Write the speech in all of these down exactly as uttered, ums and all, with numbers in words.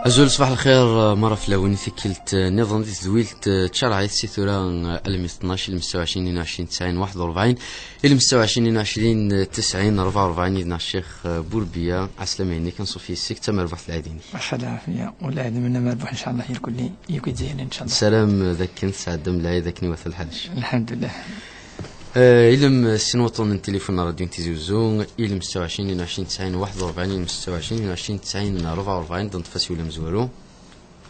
Azul, ṣbaḥ lxir, eh, mara fell-awen i tikkelt, eh, nniḍen di tedwilt, eh, tcarɛit si tura, eh, almi tnac, ilem setta u ɛecrin, tnin u ɛecrin, tesɛin, waḥed u rebɛin, ilem setta u ɛecrin, tnin u ɛecrin, tesɛin, rebɛa u rebɛin, yid-neɣ Ccix, eh, Burbiya. Ɛeslama-inek, anṣuf yes-k, d tamerbuḥt lɛid-inek. Aḥal ɛafiya, u lɛid minna merbuḥ, ncallah, irkelli, yakk Izzayriyen, ncallah. Nessaram, eh, d akken tesɛeddam lɛid akken iwata lḥal. Lḥemdullah. Eh, ilem, eh, sin waṭṭunen n tilifun n ṛadyu n Tizi Uzzu, ilem setta u ɛecrin, tnin u ɛecrin, tesɛin, waḥed u rebɛin, ilem setta u ɛecrin, tnin u ɛecrin, tesɛin, rebɛa u rebɛin, d neṭṭef asiwel amezwaru.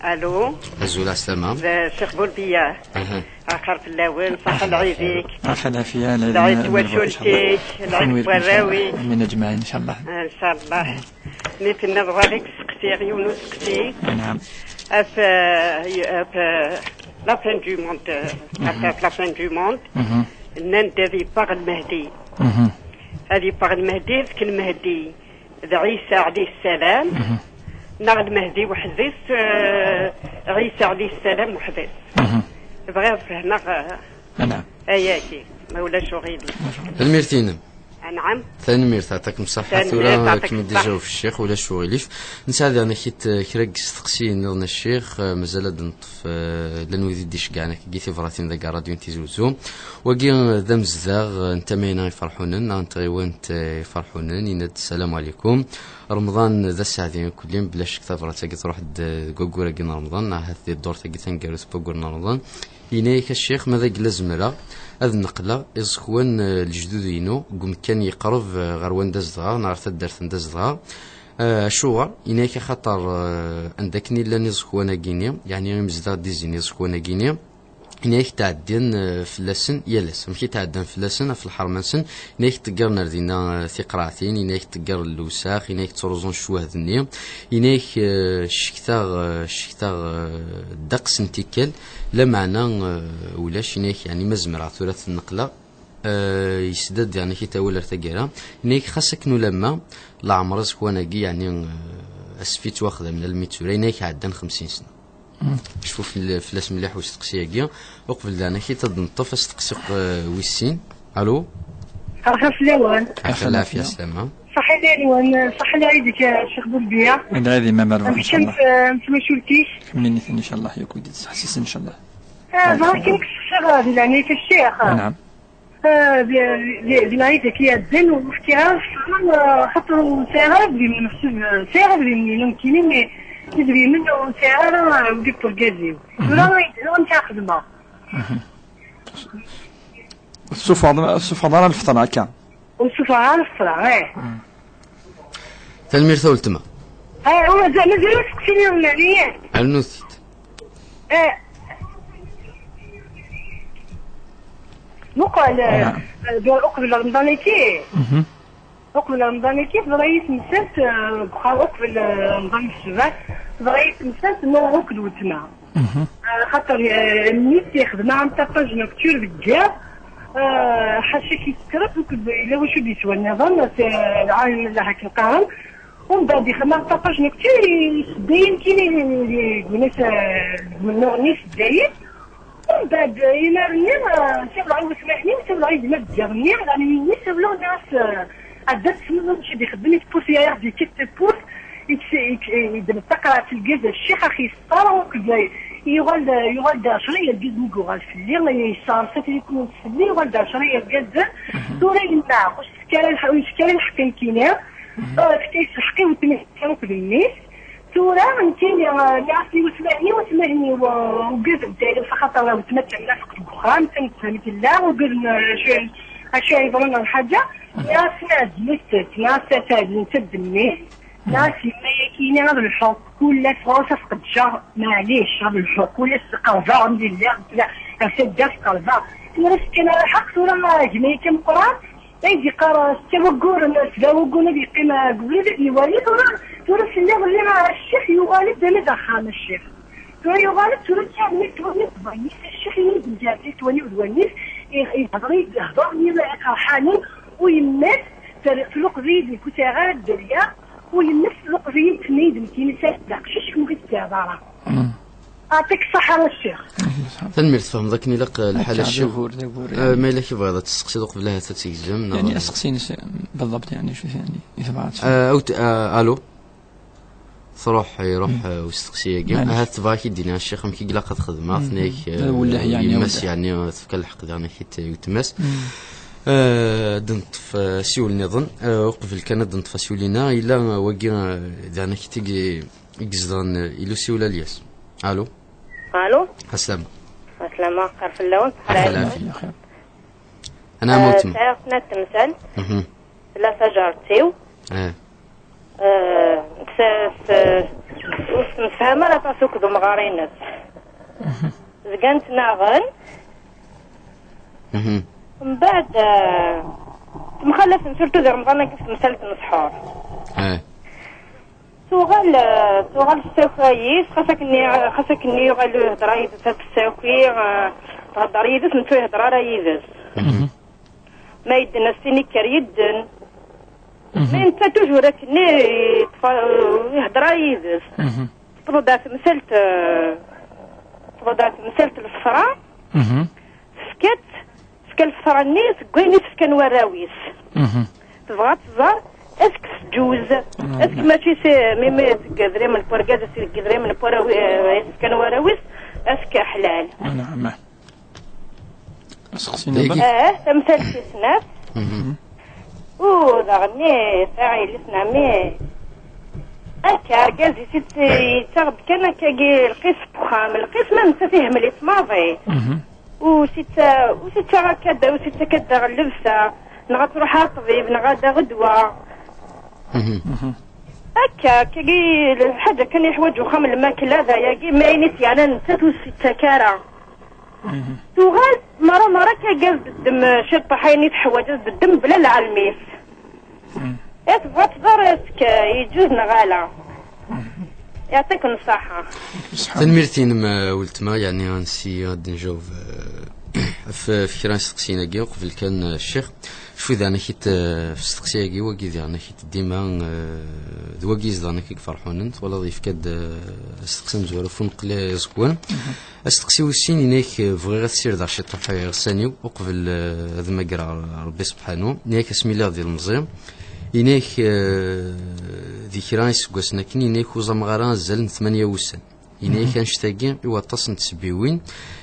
Alo. Azul, ɛeslama. D Ccix Burbiya. Aha. Axir fell-awen, ṣaḥḥa lɛid-ik. Aḥal ɛafiya, lɛid n twacult-ik, lɛid n warraw-ik. Amin aǧmaɛin, ncallah. Ncallah. Mi tenniḍ ɣur-k seqsiɣ yiwen useqsi. Naam. Af, af, la fin du monde, af, af la fin du monde. Mhm. Nnan-d ad yeffeɣ Lmehdi. Mhm. Ad yeffeɣ Lmehdi, est-ce que Lmehdi d Ɛisa ɛli ssalam, mhm, neɣ Lmehdi weḥd-s, eh, Ɛisa ɛli ssalam weḥd-s? Mhm. Bɣiɣ ad fehmeɣ, eh, ayagi, ma ulac uɣilif. Tanemmirt-inem. Anɛam. Tanemmirt, ɛṭakem ṣṣeḥḥa. Tura ad kem-id-ijaw Ccix, ulac uɣilif. Nesɛa daɣen akit, eh, kra n yisteqsiyen nniḍen a Ccix, eh, mazal ad neṭṭef, eh, llan wid i d-iceggɛen akkagi tibratin deg ṛadyu n Tizi Uzzu. Wagi, eh, d amezdaɣ, eh, n tama-ina Iferḥunen, neɣ n tɣiwant, eh, Iferḥunen, yenna-d: "Ssalamu ɛlikum. Remḍan d aseɛdi akk-lli, bla ccek tabrat-agi truḥ-d, eh, deg waggur-agi n Remḍan, neɣ ahat di ddurt-agi taneggarut n waggur n Remḍan." Yenna-yak a Ccix, ma d agella zemreɣ ad neqleɣ iẓekwan, eh, lejdud-inu deg umkan yeqreb, eh, ɣer wanda zedɣeɣ, neɣ ɣer taddart anda zedɣeɣ. Eh, acuɣer? Yenna-yak axaṭer, eh, anda akken i llan iẓekwan-agi-ni, yeɛni imezdaɣ d-izzin iẓekwan-agi-ni, yenna-yak tɛeddan, eh, fell-asen yal ass. Amek i tɛeddan fell-asen, ɣef lḥerma-nsen? Yenna-yak ṭeggren ar dinna, eh, tiqraɛtin, yenna-yak ṭeggren lewsax, yenna-yak ttruẓun ccwahd-nni, yenna-yak, eh, ccektaɣ, eh, ccektaɣ, eh, ddeqs n tikkal, lameɛna, eh, ulac, yenna-yak, yeɛni ma zemreɣ tura ad ten-neqleɣ, eh, yesdad, yeɛni, ki tawal ar taggara, yenna-yak xas akken ulamma leɛmer iẓekwan-agi, yeɛni, eh, asfi ttwaxdamen almi d tura, yenna-yak ɛeddan xemsin sna. Cfu fell-, fell-as mliḥ usteqsi-agi. Uqbel daɣen, akit ad neṭṭef asteqsi, eh, wis sin. Alo? Arxas lawan. Arxas lafiya, slama. Saḥi lawan, saḥi lɛid-ik, a Ccix Bulbiya. Lɛid imam rbaḥ, ncallah. Am twacult-ik. Kemmini-ten, ncallah, yakk wid i d-sseḥsisen, ncallah. Ah, bɣiɣ kan ad k-sseqsiɣ, di leɛnaya-k, a Ccix. Naam. Ah, di, di, di lɛid-agi iɛeddan, ur fkiɣ ara ssefra, ah, xaṭer ur sɛiɣ ara idrimen, meḥsub, ah, sɛiɣ idrimen-inu nekkini, mais idrimen ur sɛiɣ ara, ah, udi n urgaz-iw. Mhm. Tura, tura amek ara xedmeɣ? Mhm. Ur tessufɣeḍ, ur tessufɣeḍ ara lfeṭra akka? Ur ssufɣeɣ ara lfeṭra, eh. Mhm. Tanemmirt a weltma. Eh, mazal, mazal asteqsi-nni n lɛali. Rnu-t-id. Eh. Muqel, eh, uqbel Remḍan-agi. Mhm. Uqbel Remḍan-agi, teḍra-yi temsalt, eh, deg uxxam uqbel, eh, Remḍan n ccbaḥ, teḍra-yi temsalt n uɣur akked weltma. Mhm. Eh, xaṭer, eh, mmi-s yexdem-aɣ tapage nocturne deg yiḍ, eh, ḥaca ki tekkreḍ, akked yella wacu d-yeswa nniḍen, eh, lɛalim n llah akken qqaren. Umbeɛd yexdem-aɣ tapage nocturne, isedda-yi nekkini, deg unas, eh, deg umennuɣ-nni isedda-yi. Umbeɛd, eh, imar-nni, eh, sawleɣ i wetma-nni, sawleɣ i gma deg yiḍ-nni, ɣer yimi sawleɣ, nniɣ-as, eh, ɛedda tessneḍ amek i d-ixeddem i tewwurt, i aɣ-d-yekkat tawwurt, i ks-, i k-, i d-neṭṭaq ɣer telgaz, a ccix, axi yeṣṣer, akked, yuɣal, yuɣal-d ɛecra yergazen i yuɣal fell-i, yesseɣres atriku fell-i, yuɣal-d ɛecra yergazen. Mhm. Tura yemma, ur s-tefki ara lḥ-, ur s-tefki ara lḥeqq nekkini. Mhm. Eh, tefka-yas lḥeqq i wetma-s akked mmi-s. Tura, nekkini, eh, nniɣ-as i wetma-nni, wetma-nni, eh, ugad n tayri, axaṭer wetma d tamnafiqt deg uxxam, d tameshamit i tella, ugad n, eh, acu, acu yeḍran neɣ lḥaǧa. Nniɣ-as, nɛedl-itt, nniɣ-as, tɛedl netta d mmi-s. Nniɣ-as, yemma-yagi-ini ad lḥuɣ kul ass, ɣur-s ad sqedceɣ, maɛlic, ad lḥuɣ kul ass, qerbeɣ, alhamdulillah, ɣer taddart qerbeɣ. Tura s-, kan ara lḥeq, tura gma-yagi ameqqran, ay d-yeqqar, setta wagguren, sebɛa wagguren ad yeqqim, ah, deg ubrid ad iwali, tura, tura s-nniɣ lliɣ, ah, ccix yuɣal-d ama d axxam, a ccix. Tura yuɣal-d, tura s-, mi twani d wallen-is, a ccix, ini-d mǧaɛet, twani d wallen-is, i-, ihder-iyi-d lehdur-nni iqerḥanen, u yemma-s, ter-, tluqeb-iyi-d, nekk ur sɛiɣ ara dderya, u yemma-s tluqeb-iyi-d, tenna-yi-d nekkini, sɛiɣ-d aqcic, ur t-id-sɛiɣ ara. Mm. Aɛṭik ṣṣeḥḥa a ccix. Tanemmirt, tfehmeḍ akken ilaq, eh, lḥal a ccix. D ugur, d ugur, eh, yani. Ma yella kibɣiḍ ad testeqsiḍ uqbel ahat ad tgezmem, neɣ yani aseqsi-ines, eh, بالضبط, yani, acu, yani, i tebɣa ad tfhem. Eh, awt-, eh, alo? Truḥ, iruḥ, eh, usteqsi-agi. Ahat tebɣa ad k-id-tini a ccix amek i ilaq ad xedmeɣ, tenna-ak, eh, yemma-s, yeɛni, tefka lḥeqq daɣen-ak i weltma-s. Eh, ad neṭṭef, eh, asiwel nniḍen. Eh, uqbel kan ad neṭṭef asiwel-inna, yella, eh, wagi, eh, daɣen-ak i tigi i izedɣen, eh, ilu siwel Alyas. Alo? Alo? Aslama. Aslama, xir fell-awen. Xir fell-awen. Anɛam a weltma. Sɛiɣ snat temsal. Mhm. Tella tajart-iw. Eh. Eh, s-, s-, ur tettemsefham ara aṭas akked umɣar-ines. Zgan ttnaɣen. Mhm. Mbeɛd, eh, temxalafen, surtout di Remḍan-agi f temsalt n ṣṣḥur. Eh. Tuɣal, eh, tuɣal tessaki-s, xas akken, xas akken yuɣal ihedder yid-s ad tessaki, eh, thedder yid-s, netta ur ihedder ara yid-s. Mhm. Ma yedden as-tini kker yedden. Mhm. Ma netta toujours akken i-, yeṭṭef-, ihedder yid-s. Mhm. Tewweḍ-d ɣer temsalt, eh, tewweḍ-d ɣer temsalt n ṣṣefra. Mhm. Tefka-tt, tefka lfeṭṭa-nni seg wayen i s-fkan warraw-is. Mhm. Tebɣa ad tẓer est-ce que teǧǧuz, est-ce que mačči s-, mi, mi deg idrimen n wergaz, deg idrimen n warraw, eh, i s-fkan warraw-is, est-ce que ḥlal? Anɛam. Aseqsi-nni. Eh, tamsalt tis snat. Mhm. U daɣen-nni, sɛiɣ yelli-s n ɛemmi. Akka, argaz-is yett-, yettaɣ-d kan akkagi lqis n wexxam, lqis ma nettat ihemmel-itt maḍi. Mhm. Ur s-ittaɣ, ur s-ittaɣ akka da, ur s-ittaɣ akka da ɣer llebsa, neɣ ad truḥ ɣer ṭṭbib, neɣ ad d-taɣ ddwa. Mhm. Akka, akkagi lḥaǧa kan yeḥwaǧ uxxam, lmakla, d ayagi, ma ayen i s-yeɛnan nettat ur s-ittak ara. Mhm. Tuɣal, mara, mara akka, ad d-teddem ciṭṭaḥ ayen i teḥwaǧ, ad d-teddem bla lɛelm-is. Mhm. I tebɣa ad tẓer est-ce que yeǧǧuz neɣ ala. Mhm. Yeɛṭiken ṣṣaḥa. Tanemmirt-inem, eh, weltma, yeɛni ansi ad d-njaw, eh, f, f kra n isteqsiyen-agi, uqbel kan, eh, ccix. Cfu daɣen-ak-id, eh, f usteqsi-agi, wagi daɣen-ak-id dima, eh, d wagi daɣen-ak i iferḥunen, twalaḍ yefka-d, eh, asteqsi amezwaru f uneqqli iẓekwan. Mhm. Asteqsi wis sin, ini-ak, eh, bɣiɣ ad ssirdeɣ ciṭuḥ iɣsan-iw uqbel, eh, ad magreɣ Rebbi Sebḥanu. Ini-ak asmi lliɣ d ilemẓi, ini-ak, eh, di kra iseggasen akken, ini-ak ur ẓameɣ ara azal n tmanya wussan. Ini-ak annect-agi i waṭas n tsebbiwin,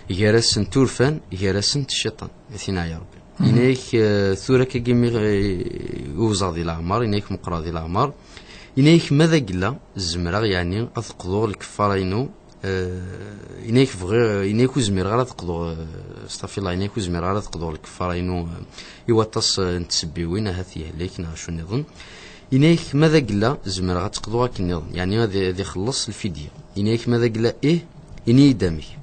gar-asent urfan, gar-asent cciṭan. A tin-a ya Rebbi. Mhm. Ini-ak, eh, tura akka imi, eh, uwẓeɣ di leɛmer, ini-ak meqqreɣ di leɛmer. Ini-ak ma d agella, zemreɣ, yeɛni, ad qḍuɣ lkeffara-inu, eh, ini-ak bɣiɣ, ini-ak ur zmireɣ ara ad qḍuɣ, eh, astafirlah, ini-ak ur zmireɣ ara ad qḍuɣ lkeffara-inu, eh, i waṭas, eh, n tsebbiwin, ahat yehlek neɣ acu nniḍen. Ini-ak ma d agella, zemreɣ ad tt-qḍuɣ akken nniḍen, yeɛni ad, ad ixelleṣ lfidya. Ini-ak ma d agella, ih, ini-yi-d amek.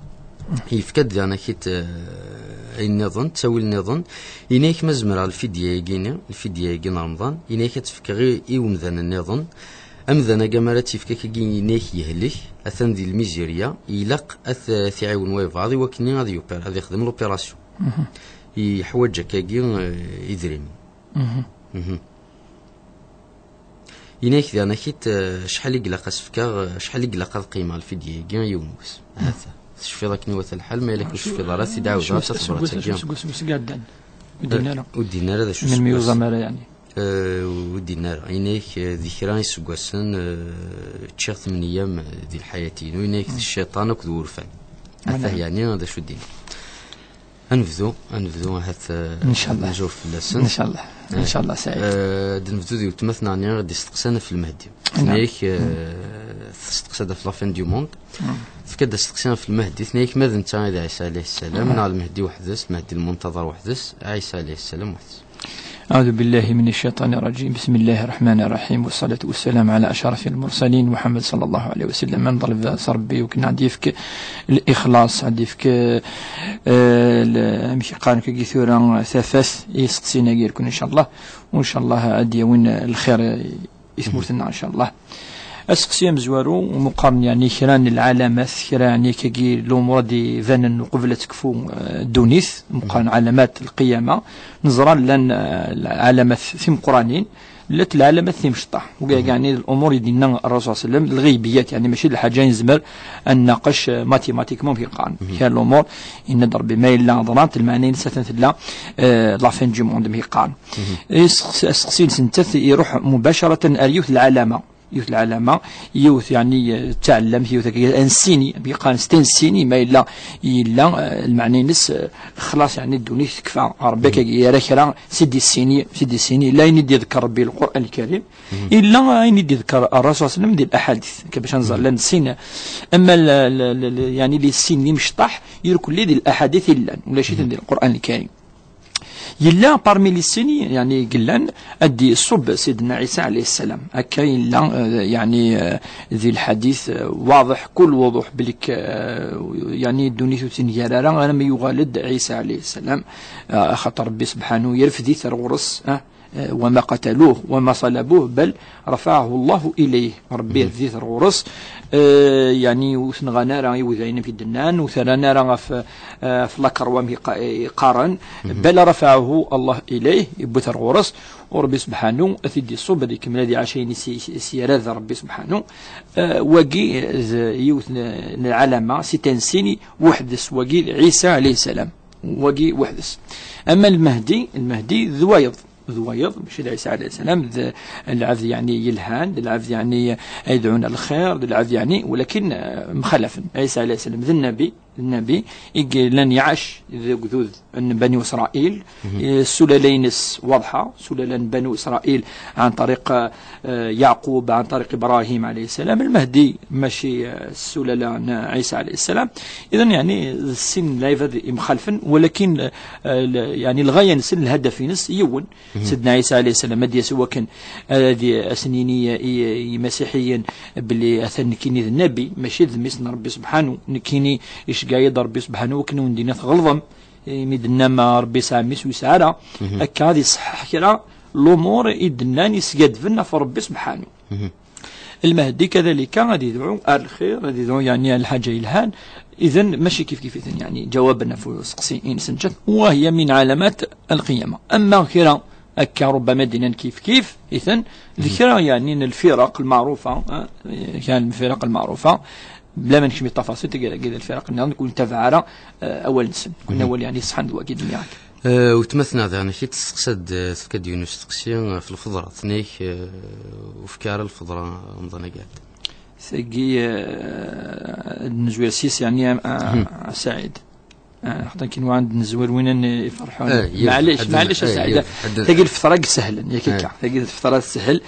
Yefka-d daɣen-ak-id, eh, ayen nniḍen, ttawil nniḍen. Ini-ak ma zemreɣ lfidya-agi-ni, lfidya-agi n Remḍan, ini-ak ad tt-fkeɣ i, i umdan nniḍen. Amdan-agi, amar ad tt-yefk akkagi, ini-ak yehlek, atan di lmizirya, ilaq ad t-, ad t-iɛiwen wayebɛaḍ i wakken ad yupir, ad ixdem l'opération. Mhm. Yeḥwaǧ akkagi, eh, idrimen. Mhm. Mhm. Ini-ak daɣen-ak-id, eh, acḥal i ilaq ad s-fkeɣ, eh, acḥal i ilaq ad qqimeɣ lfidya-agi yiwen wass. Mhm. Ahat tecfiḍ akken iwata lḥal, ma yella ur tecfiḍ ara, ad t-id-ɛawdeɣ, ad tefreḍ tagi. Seg wasmi, seg wasmi, seg ɛeddan. Ur d-inni ara. Eh, ur d-inni ara d acu. Melmi yuẓam ara, yeɛni. Eh, ur d-inni ara. Ini-ak, eh, di kra iseggasen, eh, ččiɣ tmen ayyam, eh, di lḥayat-inu. Ini-ak d cciṭan akked wurfan. Atah, yeɛni d acu d-inni. Ad nebdu, ad nebdu ahat, eh, ncallah, nzur fell-asen. Ncallah. Eh, ncallah, Saɛid. Eh, ad nebdu di weltma-tneɣ-nni i ɣ-d-isteqsan ɣef Lmehdi. Naam. Tenna-ak, eh, testeqsa-d ɣef la fin du monde. Mm. Tefka-d asteqsi ɣef Lmehdi, tenna-ak ma d netta i d Ɛisa alayhi ssalam, neɣ Lmehdi weḥd-s, Lmehdi lmuntaḍer weḥd-s, Ɛisa alayhi ssalam weḥd-s. أعوذ بالله من الشيطان الرجيم. بسم الله الرحمن الرحيم. والصلاة والسلام على أشرف المرسلين محمد صلى الله عليه وسلم. نطلب ذات ربي وكنا عاد يفك الإخلاص، عاد يفك، آه، ال-، أمشي قارن كي ثورة ثفث يسقسينا غيركم إن شاء الله. وإن شاء الله عاد يوين الخير يثمرتنا إن شاء الله. Aseqsi amezwaru, meqqaren yeɛni kra n lɛalamat, kra yeɛni kagi lumuṛ ad d-ibanen uqbel ad tekfu, eh, ddunit, meqqaren ɛalamat lqiyama. Neẓra llan, eh, lɛalamat timeqqranin, llant lɛalamat timecṭaḥ. Uga yeɛni lumuṛ i d-yenna Ṛṛasul ṣalla Llahu ɛalayhi wa sallam, lɣiybiyat, yeɛni mačči d lḥaǧa i nezmer ad nnaqqec, eh, mathématiquement, amek i qqaren. Kra lumuṛ, yenna-d Ṛebbi ma yella ḍrant, lmeɛna-ines atan tella, eh, la fin du monde, amek i qqaren. Aseqsi-nnes nettat iruḥ mubacaratan ar yiwet n lɛalama. yiwet lɛalama, yiwet, yeɛni, eh, d taɛellamt, yiwet akka, ad nessini, yeqqaren s tansini, ma yella, yella, eh, lmeɛna-ines, eh, xlaṣ, yeɛni, ddunit tekfa, Rebbi akka yerra kra, s id-issini, s id-issini, yella ayen i d-iḍekkeṛ Rebbi Lqur'an Lkarim, yella ayen i d-iḍekkeṛ Ṛṛasul ṣalla Llahu ɛalayhi wa sallam di laḥadit, akka bac ad nẓer, llan sin, ama l-, l-, l-, l-, yeɛni, les signes d imecṭaḥ, irkelli di laḥadit i llan, ulac-iten di Lqur'an Lkarim. Yella parmi les signes, yeɛni, i yellan, ad d-iṣubb Sidna Ɛisa ɛalayhi ssalam. Akka yella, eh, yeɛni, eh, di lḥadit, eh, waḍeḥ, kul wuḍuḥ, belli k-, eh, yeɛni, ddunit ur tt-inger ara, arma yuɣal-d Ɛisa ɛalayhi ssalam, eh, axaṭer Rebbi subḥanahu yerfed-it ar ɣur-s, eh, eh, وما قتلوه وما صلبوه بل رفعه الله إليه. Rebbi yerfed-it ar ɣur-s, eh, yeɛni, ur t-nɣan ara iwdayen am k-id-nnan, ur t-rran ara ɣef, eh, ɣef lakerwa am iqa-, iqqaren, bal رفعه الله إليه, yewwi-t ar ɣur-s, u Rebbi subḥanahu ad t-id-iṣubb, ad ikemmel ad iɛac ayen i s-, i s-yerra d Rebbi subḥanahu. Eh, wagi, eh, d yiwet n, n lɛalama, c'est un signe weḥd-s, wagi d Ɛisa ɛalayhi ssalam, wagi weḥd-s. Ama Lmehdi, Lmehdi d wayeḍ, d wayeḍ, mačči d Ɛisa ɛalayhi ssalam, d lɛebd, yeɛni, yelhan, d lɛebd, yeɛni, ay yedɛun ar lxir, d lɛebd, yeɛni, walakin, eh, mxalafen. Ɛisa ɛalayhi ssalam d nnabi, d nnabi i yellan iɛac deg ugdud n Bani Isṛayil, eh, ssulala-ines waḍḥa, ssulala n Bani Isṛayil ɛan ṭariq, eh, Yeɛqub, ɛan ṭariq Ibrahim ɛalayhi ssalam, Lmehdi mačči, eh, ssulala n Ɛisa ɛalayhi ssalam. Idan, yeɛni, d sin n lɛibad imxalfen, walakin, eh, l-, yeɛni, lɣaya-nsen, lhadaf-ines yiwen, Sidna Ɛisa ɛalayhi ssalam ad d-yas i wakken ad, ad sen-yini i, i, i yimasiḥiyen belli atan nekkini d nnabi, mačči d mmi-s n Rebbi subḥanahu, nekkini iceggeɛ-iyi-d Rebbi subḥanahu, akken ur wen-d-iniɣ tɣelḍem, imi d-tennam Rebbi yesɛa mmi-s, ur yesɛi ara. Akka ad iṣeḥḥeḥ kra lumuṛ i d-nnan yesgadben ɣef Rebbi subḥanahu. Lmehdi kadalika ad idɛu ar lxir, ad idɛu, yeɛni, ar lḥaǧa yelhan. Idan, mačči kif kif-iten, yeɛni, ǧawaben ɣef useqsi-ines n ččat, وهي من علامات القيامة. Ama kra akka, ربما d-nnan kif kif-iten, d kra, yeɛni, n lfiraq lmeɛrufa, eh, kra n lfiraq lmeɛrufa, bla ma nekcem i ṭṭafaṣil, tagi, tagi d lfiraq nniḍen, nekk ur ntabaɛ ara, eh, awal-nsen. Nekk awal, yeɛni, ṣṣeḥan d wagi d-nniɣ akka. Eh, weltma-tneɣ daɣen, akka i d-testeqsa-d, eh, tefka-d yiwen usteqsi, eh, ɣef lfeḍra. Tenna-ak, eh, ur fki ara lfeḍra Remḍan-agi iɛeddan. Tagi, eh, ad nezwir s-is, yeɛni, a, a, a Saɛid. Eh, xaṭer akken wa ad nezwir win n iferḥen. Eh, yiwet, maɛlic, ad maɛlic, a Saɛid. Yiwet, ad tagi lfeḍra i isehlen, yak akka. Tagi lfeḍra teshel.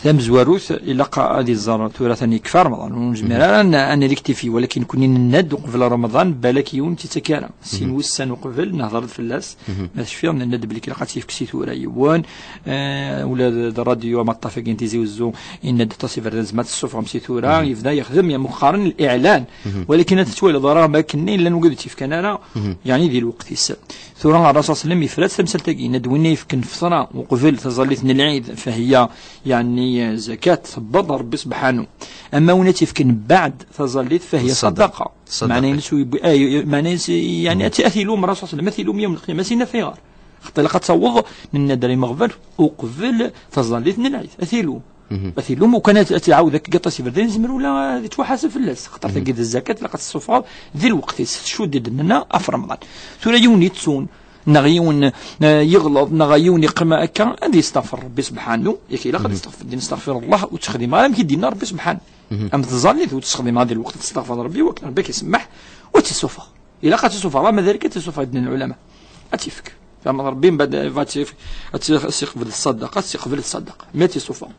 Tamezwarut, ilaq ad iẓer tura tani yekfa Remḍan. Ur nezmir ara ad n-, ad nriktifi, walakin nekkni nenna-d uqbel Remḍan, balak yiwen ur tt-ittak ara. Sin wussan uqbel, nehder-d fell-as. Ma tecfiḍ, nenna-d belli ilaq ad tt-yefk si tura yiwen. Eh, ula d, d rradyu amaṭṭaf-agi n Tizi Wezzu, yenna-d aṭas iberdan, zma ad tt-tessufɣem si tura, yebda yexdem, yeɛni, qqaren liɛlan. Walakin ad tettwaliḍ ara, am akken llan wigad ur tt-yefkan ara, yeɛni, di lweqt-is. Tura, Ṛṛasul ṣalla Llahu ɛalayhi wa sallam yefra-tt tamsalt-agi, yenna-d, win yefken lfeṭra uqbel taẓallit n lɛid, fahiya, yeɛni, zakat, tewweḍ Rebbi subḥanahu. Ama win i tt-yefken baɛd taẓallit, fahiya ṣṣadaqa. Ṣṣadaqa. Meɛna-ines ur yewwi, eh, meɛna-ines, yeɛni, ad t-, ad t-ilum Ṛṛasul ṣalla Llahu ɛalayhi wa sallam, ad t-ilum yawm lqiyama, ad s-yini ayɣer. Xaṭer ilaq ad taweḍ, nenna-d ara imeɣbal, uqbel taẓallit n lɛid. Ad t-ilum. Ad t-ilum, ukan ad, ad t-iɛawed akka aṭas iberdan, yezmer ula ad yettwaḥaseb fell-as. Xaṭer tagi d zzakat, ilaq ad tessufɣeḍ di lweqt-is, tcudd-d nna ɣef Remḍan. Tura yiwen yettun, neɣ yiwen, eh, yeɣleḍ, neɣ yiwen yeqqim akka, ad yesteɣfer Rebbi subḥanahu, yak ilaq ad yesteɣfer, ad nesteɣfir Allah, ur ttexdim ara amek i d-yenna Rebbi subḥanahu. Am tẓallit, ur ttexdim ara di lweqt, ad testeɣfer Rebbi, wakken Rebbi ad k-isemmeḥ, ur tt-issufeɣ. Ilaq ad tt-issufeɣ, ama d arka ad tt-issufeɣ, ddin lɛulama. Ad tt-ifk. Fehmeḍ Rebbi, mbaɛd, ad tt-ifk, ad tt-iqbel ṣṣadaqa, ad tt-iqbel ṣṣadaqa. Mi ad tt-issufeɣ.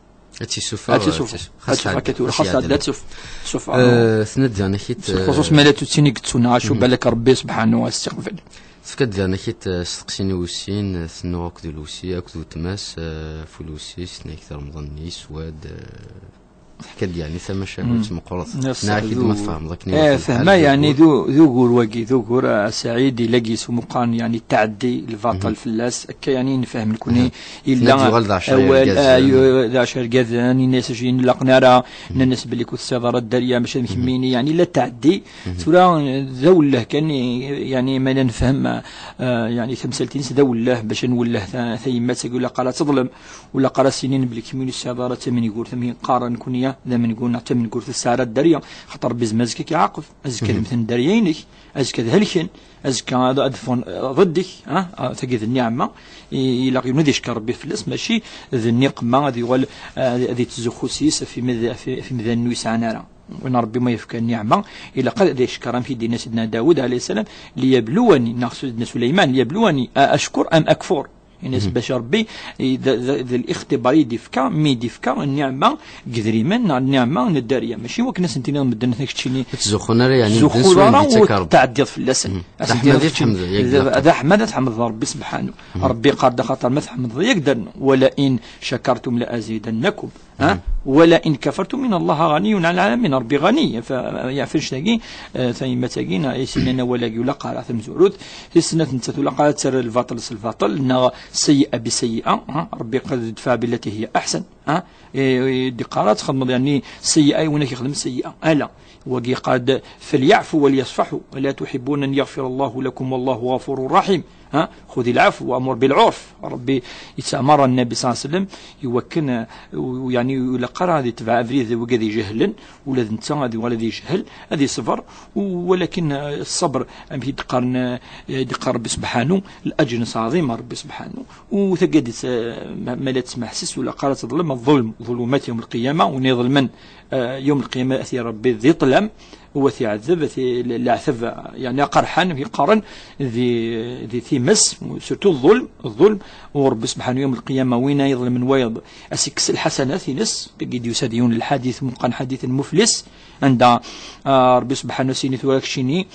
Ad tt-issufeɣ, ad tt-issufeɣ. Xas tɛedda, akka tura, xas tɛedda, ad tt-issufeɣ. Eh, tenna-d daɣen akit, eh, xuṣuṣ ma la tuttini yettun, acu balak Rebbi subḥanahu ad s-iqbel. Tefka-d daɣen akit, eh, asteqsi-nni wis sin, eh, tennuɣ akked Lusi, akked weltma-s, eh, ɣef Lusi, tenna-ak Remḍan-nni yeswa-d, eh, teḥka-d, yeɛni, tamacahut meqqret. Tenna-ak-id ma tfehmeḍ akken i, eh, fehmeɣ, yeɛni, d u-, d ugur wagi, d ugur, a Saɛid, ila gis umuqqan, yeɛni, taɛeddi, lbaṭel fell-as, akka, yeɛni, nefhem nekkni, illa awal, eh, yu-, d ɛecra irgazen, yenna-as acu yenna laqen ara, nnan-as belli ur tessiḍ ara dderya, mačči am kemmini, yeɛni, illa taɛeddi. Tura, eh, d awelleh kan, i-, yeɛni, ma la nefhem, eh, yeɛni, tamsalt-ines d awelleh, bac ad nwelleh ta-, tayemmat-agi, ur ilaq ara ad teḍlem, ur ilaq ara ad s-inin belli kemmini ur tessiḍ ara d tamengurt, am qqaren nekkni, d amengur neɣ d tamengurt ur tesɛi ara dderya, xaṭer Rebbi zmer azekka ad k-iɛaqeb, azekka ad mmten dderya-inek, azekka ad helken, azekka ad, ad ffɣen, eh, ḍidek, ah, ah, tagi d nniɛma, i, ilaq yiwen ad icekker Rebbi fell-as, mačči d nniqma ad yuɣal, eh, ad, ad yettzuxxu s-yes ɣef imid-, ɣef, ɣef imdanen ur yesɛan ara. Win Rebbi ma yefka nniɛma, ilaq ad, ad icekker, amek i d-yenna Sidna Dawed, alayhi ssalam, liyabluwani, neɣ Sidna Suleyman, liyabluwani, a ashkur am akfur. Ini-as bac Rebbi, i, d, d, d lixtibar i d-ifka, mi d-ifka nniɛma deg idrimen, neɣ nniɛma n dderya. Mačči wakken ad sen-tiniḍ medden atan keččini Ur ttzuxxun ara, yeɛni, medden ttzuxxu s wayen ara d-yettak ur Rebbi. Tɛeddiḍ fell-asen. Mhm. Ad D aḥmed ad tḥemdeḍ, yagi d, d aḥmed ad tḥemdeḍ Rebbi subḥanu. Rebbi yeqqar-d axaṭer ma tḥemdeḍ-iyi ad k-d-rnuɣ. Wala in shakartum la azidannakum. Ha? Wala in kafartum inna Allaha ɣaniyun ɛala lɛalamin. Rebbi ɣani, f-, yeɛfa annect-agi, eh, tayemmat-agi, neɣ i s-yennan awal-agi, ur ilaq ara tamezwarut. Tis snat nettat ur ilaq ara ad terr lbaṭel s lbaṭel, neɣ sayyi'a bi sayyi'a, ha? Rebbi qal idfa billati hiya aḥsan, ha? Eh, eh, d-iqqar ad txedmeḍ, yeɛni, sayyi'a i win ak-ixdem sayyi'a. Ala. Wagi yeqqar-d, "Falyaɛfu walyasfaḥu, ala tuḥibbuna an yaɣfira Allahu lakum wallahu ɣafurun raḥim." Ha? Xudi lɛafw wamur bilɛurf. Rebbi yettɛamar Nnabi ṣalla Llahu ɛalayhi wa sallam i wakken, eh, u-, yeɛni, ur ilaq ara ad itbeɛ abrid n wigad ijehlen, ula d netta ad yuɣal ad yejhel, ad iṣber, u-, walakin, eh, ṣṣber, amek i d-qqaren, eh, i d-iqqar Rebbi subḥanu, laǧer-ines ɛḍim a Rebbi subḥanu. U tagi ad tt-, eh, ma, ma la tesmeḥsis, ur ilaq ara ad teḍlem, ḍulm, ḍulumat yawm lqiyama, win iḍelmen, eh, yawm lqiyama ad t-yerr Rebbi di ṭṭlam, u ad t-iɛeddeb, ad t-, le-, leɛtab, yeɛni aqerḥan, yeqqaren di, di times, surtout ḍulm, ḍulm, u Rebbi subḥanu yawm lqiyama, win ay iḍelmen wayeḍ, ad s-ikkes lḥasanat-ines, dagi d-yusa-d yiwen lḥadit, meqqar lḥadit n muflis, anda, ah, Rebbi subḥanu ad s-yini tura keččini,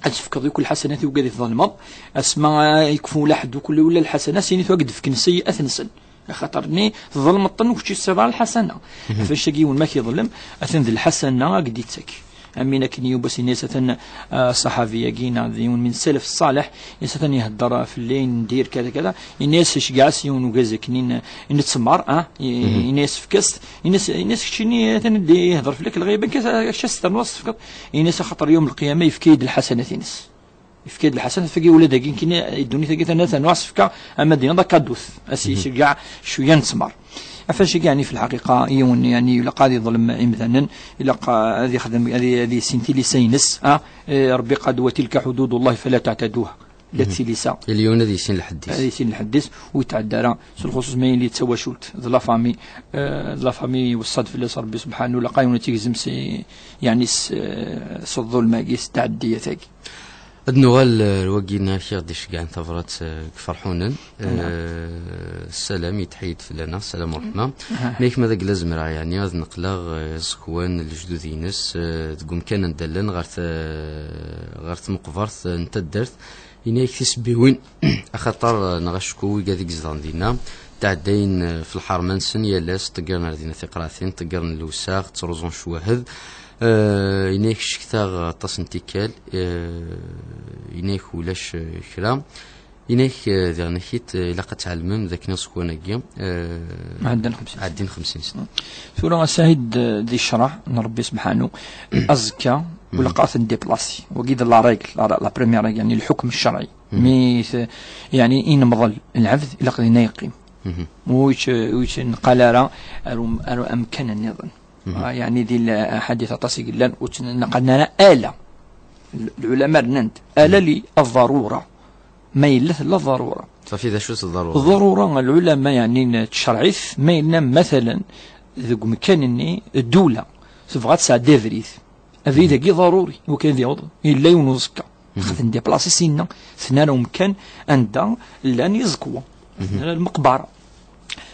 ad tefkeḍ yakk lḥasanat i wigad i tḍelmeḍ, asma, ah, yekfu ula ḥedd, ula, ula lḥasana, ad s-yini tura ad k-d-fken seyyi'at-nsen. Axaṭer-nni tḍelmeḍ-ten, ur kečč ur tesɛiḍ ara lḥasana. Ɣef wannect-agi yiwen ma k-iḍlem, atan d lḥasana ad k-d-ittak. Amin akken yiwen wass yenna-yas atan, ah, ṣṣaḥabi-agi, neɣ d yiwen min salaf ṣṣaleḥ, yenna-yas atan ihedder fell-i, ndir, kada, kada, yenna-yas iceggeɛ-as yiwen ugaz akken i n-, i nettemmar, ah, i-, yenna-yas efk-as, yenna-yas, yenna-yas keččini atan ad ihedder fell-ak lɣiba, kečč ad s-ternuḍ ad s-tefkeḍ, yenna-yas axaṭer yawm lqiyama yefka-yi-d lḥasanat-ines. Yefka-d lḥasanat, tagi ula dagi nekkini, ddunit-agi tana ternu as-tefka, ama d-iniḍ akadut, as-yeceggeɛ cwiya n ttmer. Ɣef wannect-agi, yeɛni, fi lḥaqiqa, yiwen, yeɛni, ilaq ad iḍlem imdanen, ilaq, ah, ad yexdem, ad y-, ad yessin tilisa-ines, ah, eh, Rebbi qal-d, "Wa tilka ḥududullah fala taɛtaduha." La tilisa. Yal yiwen ad yessin lḥedd-is. Ad yessin lḥedd-is, ur yetɛedda ara, s lxuṣuṣ ma yili d tawacult, d la famille, eh, d la famille, iweṣṣa-d fell-as Rebbi subḥanu, ilaq ad yiwen ad tt-igzem si, yeɛni, s, eh, s ḍḍulm-agi, s tɛeddiyat-agi. Ad nuɣal, eh, ar wagina i ɣ-d-iceggɛen tabrat, eh, deg Ferḥunen. Eh, ssalam, yetḥeyyed fell-aneɣ, ssalam u ṛṛeḥma. Aha. Mi kem ad ak-la zemreɣ, yeɛni, ad neqleɣ, eh, iẓekwan n lejdud-ines, eh, deg umkan anda llan ɣer t-, ɣer tmeqbert, eh, n taddart. Ini-ak tisebbiwin, axaṭer, eh, neɣ acku wigad i izedɣen dinna, ttɛeddayen, eh, f lḥerma-nsen yal ass, ṭeggren ar dinna tiqraɛtin, ṭeggren lewsaɣ, ttruẓun ccwahed. Eh, ini-ak ccektaɣ aṭas n tikkal, eh, ini-ak ulac, eh, kra. Ini-ak, eh, diɣen akit, eh, ilaq ad tɛelmem d akken iẓekwan-agi, eh, Ɛeddan xemsin sna. Ɛeddin xemsin sna. Tura a Saɛid, eh, di ccreɛ n Rebbi subḥanu, azekka, ur ilaq ad ten-déplacer. Wagi d la règle, la, la première règle, yeɛni lḥukm ccerɛi. Mi t-, yeɛni, i nemḍel lɛebd, ilaq dinna yeqqim. Ur yett-, ur yettneqal ara ar um-, ar amkan nniḍen. Ah, yeɛni di l-, aḥadit aṭas i yellan, ur ttneqalen ara ala. L-, lɛulama rnan-d ala li ḍḍarura. Ma yella tella ḍḍarura. Safi, d acu-tt ḍḍarura? Ḍḍarura, lɛulama, yeɛni, n tcerɛit, ma yella, matalen, deg umkan-nni, ddula tebɣa ad tesɛeddi abrid. Abrid-agi ḍaruri, iwakken ad yaweḍ, yella yiwen uẓekka. Xaṭer déplacer sinna, tnara umkan anda llan iẓekwa, tnara lmeqbara.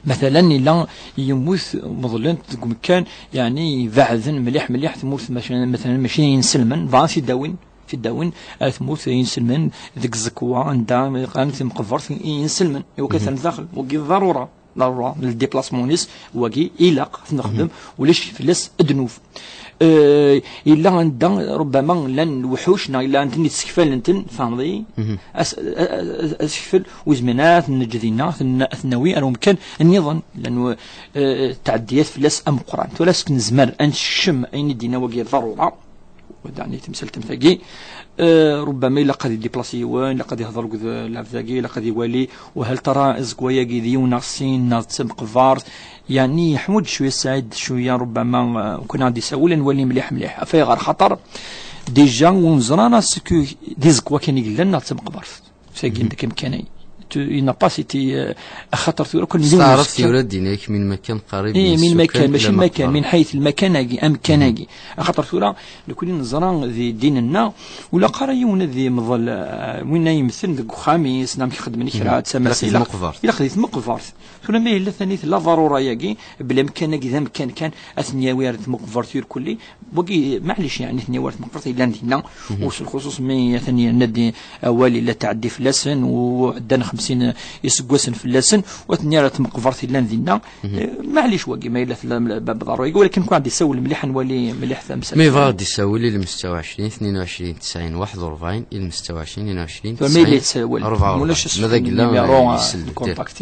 Matalen, yella yemmut, meḍlen-t deg umkan, yeɛni, ibeɛden mliḥ, mliḥ, tmurt, maca, matalen, mačči inselmen, bɣan ad t-id-awin, t-id-awin ar tmurt inselmen, deg tẓekwa, anda qqaren timqebbert i inselmen, iwakken ad ternu daxel, wagi d ḍarura. Ḍarura n le déplacement-ines, wagi ilaq ad t-nexdem, ulac fell-as ddnub. Eh, yella anda, rubbama, llan lewḥuc, neɣ yella anda i ttekfalen-ten, tfehmeḍ-iyi? As-, a-, a-, asekfel, ur zmiren ara ad t-neǧǧ dinna, ad t-n-, ad t-nawi ar umkan nniḍen, llan, eh, tɛeddiyat fell-as ameqqran. Tura, est-ce que nezmer ad nsekcem ayen i d-yenna wagi d ḍarura? Daɣen i temsalt am tagi, eh, rubbama ilaq ad idiplasi yiwen, ilaq ad ihḍer akked lɛebd-agi, ilaq ad iwali, u hal tara azeggaɣ-agi d yiwen neɣ sin neɣ d tameqbert, yeɛni yeḥwaǧ cwiya Saɛid, cwiya rubbama, eh, kun ad d-isawel, ad nwali mliḥ mliḥ. Af ayɣer? Xaṭer déjà ur neẓra ara est-ce que d azeggaɣ kan i yellan neɣ d tameqbert. Sagi d amkan-agi. Tu- il n'a pas été, euh, axaṭer tura kun d yiwen n taɛrabt usekkan. Tura d-yenna-yak min makan qrib. Eh, min makan, mačči makan, min ḥayt lmakan-agi, amkan-agi. Axaṭer tura nekkni neẓra di ddin-nneɣ, ur ilaq ara yiwen ad yemḍel, eh, win ay yemmten deg uxxam-is, neɣ amek xedmen kra, d tamasa, ilaq, ilaq di tmeqbert. Tura ma yella tani tella ḍarura-agi, bla amkan-agi d amkan kan, ad ten-yawi ar tmeqbert irkelli, wagi, maɛlic, yeɛni, ten-yawi ar tmeqbert yellan dinna, u s lxuṣuṣ mi atan yerna-d awal illa tɛeddi fell-asen, u ɛeddan xemsin iseggasen fell-asen, u ad ten-yawi ar tmeqbert yellan dinna. Eh, maɛlic wagi, ma yella tella bab ḍarura-agi, walakin kun ad d-isawel mliḥ, ad nwali mliḥ tamsalt. Mi yebɣa ad d-isawel i lmesta u ɛecrin, tnin u ɛecrin, tesɛin, waḥed u rebɛin, i lmesta u ɛecrin, tnin u ɛecrin, tura ma yella tesɛin, yessawel, ṛebɛa u ṛebɛin. Ulac ass ma d agella numéro, eh, yessel-d. Contact.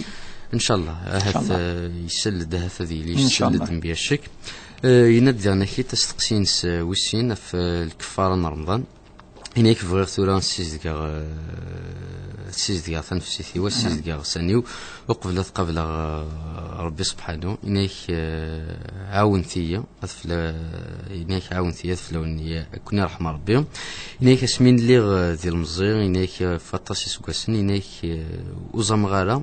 Inchallah, ahat, inchallah, eh, yessel-d ahat ad yili yessel-d mebla ccek. Eh, yenna-d diɣen akit asteqsi-ines, eh, wis sin ɣef, eh, lkeffara n Remḍan. Ini-ak bɣiɣ tura ad ssizedgeɣ, eh, ad ssizedgeɣ tanefsit-iw, ad ssizedgeɣ iɣsan-iw, uqbel ad qableɣ, eh, Rebbi subḥanu. Ini-ak, eh, ɛawnet-iyi, ad fla-, ini-ak ɛawnet-iyi, ad flawen, ad ken-iṛḥem Rebbi. Ini-ak asmi n lliɣ, eh, d ilemẓi, ini-ak, eh, f aṭas iseggasen, ini-ak, eh, ur ẓameɣ ara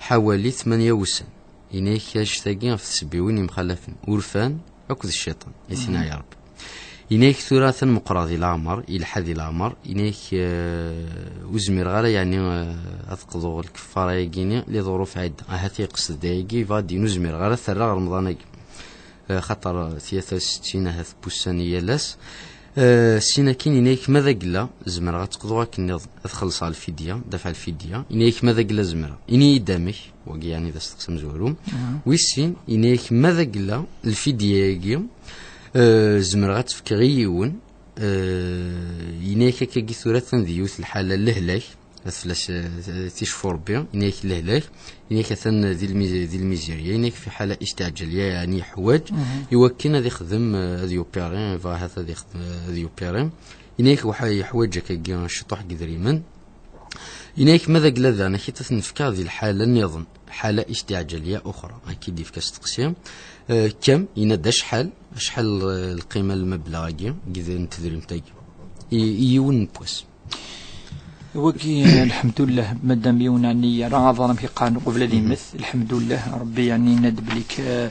ḥawali tmanya wussan. Ini-ak annect-agi ɣef tsebbiwin yemxalafen, urfan akked cciṭan, i tin-a ya Rebbi. Ini-ak tura atan meqqreɣ di leɛmer, yelḥa di leɛmer, ini-ak, eh, ur zmireɣ ara, yeɛni, eh, ad qḍuɣ lkeffara-agi-ni, li ḍuruf ɛidda. Ahat yeqsed dayagi, yebɣa ad d-yini ur zmireɣ ara ad t-rreɣ Remḍan-agi. Eh, xaṭer tlata u settin ahat n wussan i yal ass. Eh, sin akin, ini-ak ma d agella, zemreɣ ad t-qḍuɣ akken nniḍen, ad xellṣeɣ lfidya, dafaɛ lfidya. Ini-ak ma d agella zemreɣ. Ini-yi-d amek, wagi yeɛni d asteqsi amezwaru. Wis sin, ini-ak ma d agella, lfidya-agi, eh, zemreɣ ad tt-fkeɣ i yiwen, eh, ini-ak akkagi tura atan di yiwet lḥala n lehlak, ad fell-as, eh, ticfu Rebbi, ini-ak lehlak, ini-ak atan di lmi-, di lmizirya, ini-ak fi ḥala isteɛǧaliya, yeɛni yeḥwaǧ, i wakken ad ixdem, eh, ad yupiri, yebɣa ahat ad ixdem, eh, ad yupiri, ini-ak waḥ-, yeḥwaǧ akkagi ciṭuḥ n yedrimen, ini-ak ma d agella daɣen, ak-it ad t-nefk di lḥala nniḍen, ḥala isteɛǧaliya uxra, akka i d-yefka asteqsi. Eh, kam, yenna-d acḥal, acḥal, eh, lqima n lmebleɣ-agi, n tedrimt-agi, i, i yiwen n wass. Wagi, lḥemdullah, madam yiwen ɛni yerra aḍar amek i qqaren uqbel ad immet, lḥemdullah, Rebbi yeɛni yenna-d belli k-, eh,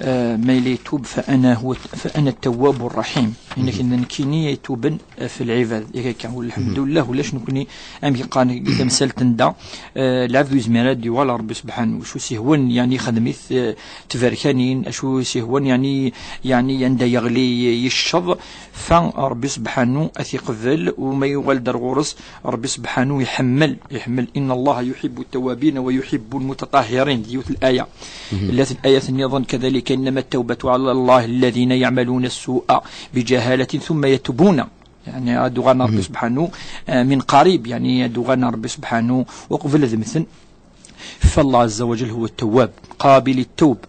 eh, ma yella yetub, fa ana huwa, fa ana tawwabu rraḥim. Yenna-k, nekkini ay tuben, eh, f lɛibad, yak akka, lḥemdullah, ulac nekkni, amek i qqaren deg tamsalt n da, eh, lɛebd ur yezmir ad d-yuɣal ɣer Rebbi subḥanu, acu s-ihwan, yeɛni ixdem-it, eh, tberkanin, acu s-ihwan, yeɛni, yeɛni anda yeɣli yecceḍ, fa Rebbi subḥanu ad t-iqbel, u ma yuɣal-d ar ɣur-s, Rebbi subḥanu iḥemmel, iḥemmel, inna Allaha yuḥibbu ttawwabina wa yuḥibbu lmutaṭahhirin, d yiwet laya. Llat layat nniḍen, kadalika innama ttawbatu ɛala Allahi lladina yaɛmaluna ssu'a bijahalatin thumma yatubuna. Yeɛni, ad uɣalen ɣer Rebbi subḥanu, eh, min qarib, yeɛni, ad uɣalen ɣer Rebbi subḥanu, uqbel ad mmten. Fallah azza wa jal huwa ttawwab, qabili ttawb.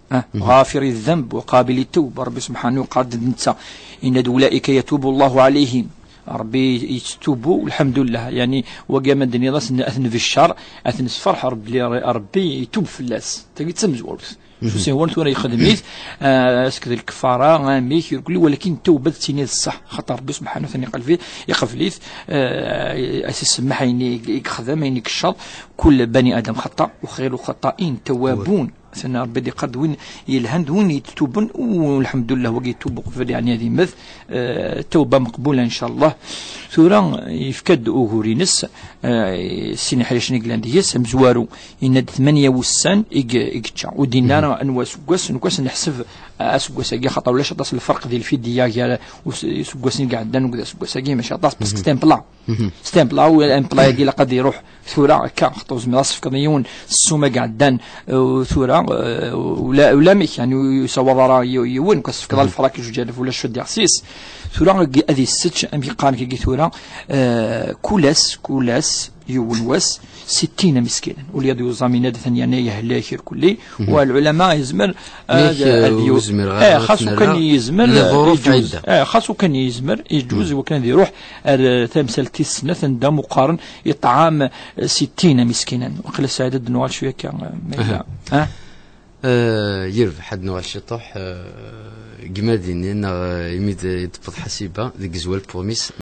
Ah, ɣafiri ddanb wa qabili ttawb. Rebbi subḥanu yeqqar-d d netta. Yenna-d, ulaika yatubu Allahu ɛalayhim. Rebbi yettubu, lḥemdullah. Yeɛni, wagi ma d-tenniḍ ad ten-, ad ten-nbeccer, ad ten-nesferḥ, Rebbi, Rebbi yetub fell-as. Tagi d tamezwarut. Acu s-ihwan tura yexdem-it, ah, asked lkeffara, amek, irkelli, walakin ttawba d tini d ṣṣeḥ. Xaṭer Rebbi subḥanu wa taɛala iqbel-, iqbel-it, ah, as-isemmeḥ ayen i, i yexdem, ayen i yecceḍ. Kul bani Adam xaṭa, u xayru lxaṭṭain tawwabun. Atan Rebbi d-iqqar-d win yelhan d win yettuben, u lḥemdullah, wagi yettub uqbel, yeɛni ad immet, eh, tawba meqbula, incallah. Tura yefka-d ugur-ines, eh, sin iḥricen i yellan deg-s, amezwaru, yenna-d tmanya wussan i ye-, i yečča. Ur d-yenna ara anwa aseggas, nekk ad neḥseb, eh, aseggas-agi, xaṭer ulac aṭas n lferq di lfidya gar us-, useggasen i iɛeddan akked aseggas-agi, mačči aṭas, parce que c'est un plat. C'est un plat, u un plat-agi ilaq ad iruḥ tura akka, xaṭer ur zmireɣ ad s-fkeɣ yiwen ssuma i iɛeddan, eh, tura, eh, ula, ulamek, yeɛni, ur yessawaḍ ara y-, yiwen, ad s-tefkeḍ alef rak, juj alef, ulac ad d-iɣsis. Tura, agi ad issečč, amek i qqaren agi tura, eh, kul ass, kul ass, yiwen wass, sittin miskinen. Ula d uẓamin ad ten-yerna yehlak irkelli, wa lɛulama yezmer ad, ad yu- eh, xas ukan yezmer, eh, iǧuz. Eh, xas ukan yezmer, iǧuz, wakan ad iruḥ ar, eh, tamsalt tis snat, anda mu qqaren iṭɛam, eh, sittin miskinen. Waqila Saɛid ad d-nuɣal cwiya akka, eh, ma yella. Eh? Eh, yerbeḥ ad nuɣal ciṭuḥ, eh, deg Madini, neɣ, eh, imi d-, i d-tewweḍ Ḥasiba deg Zwal Promis.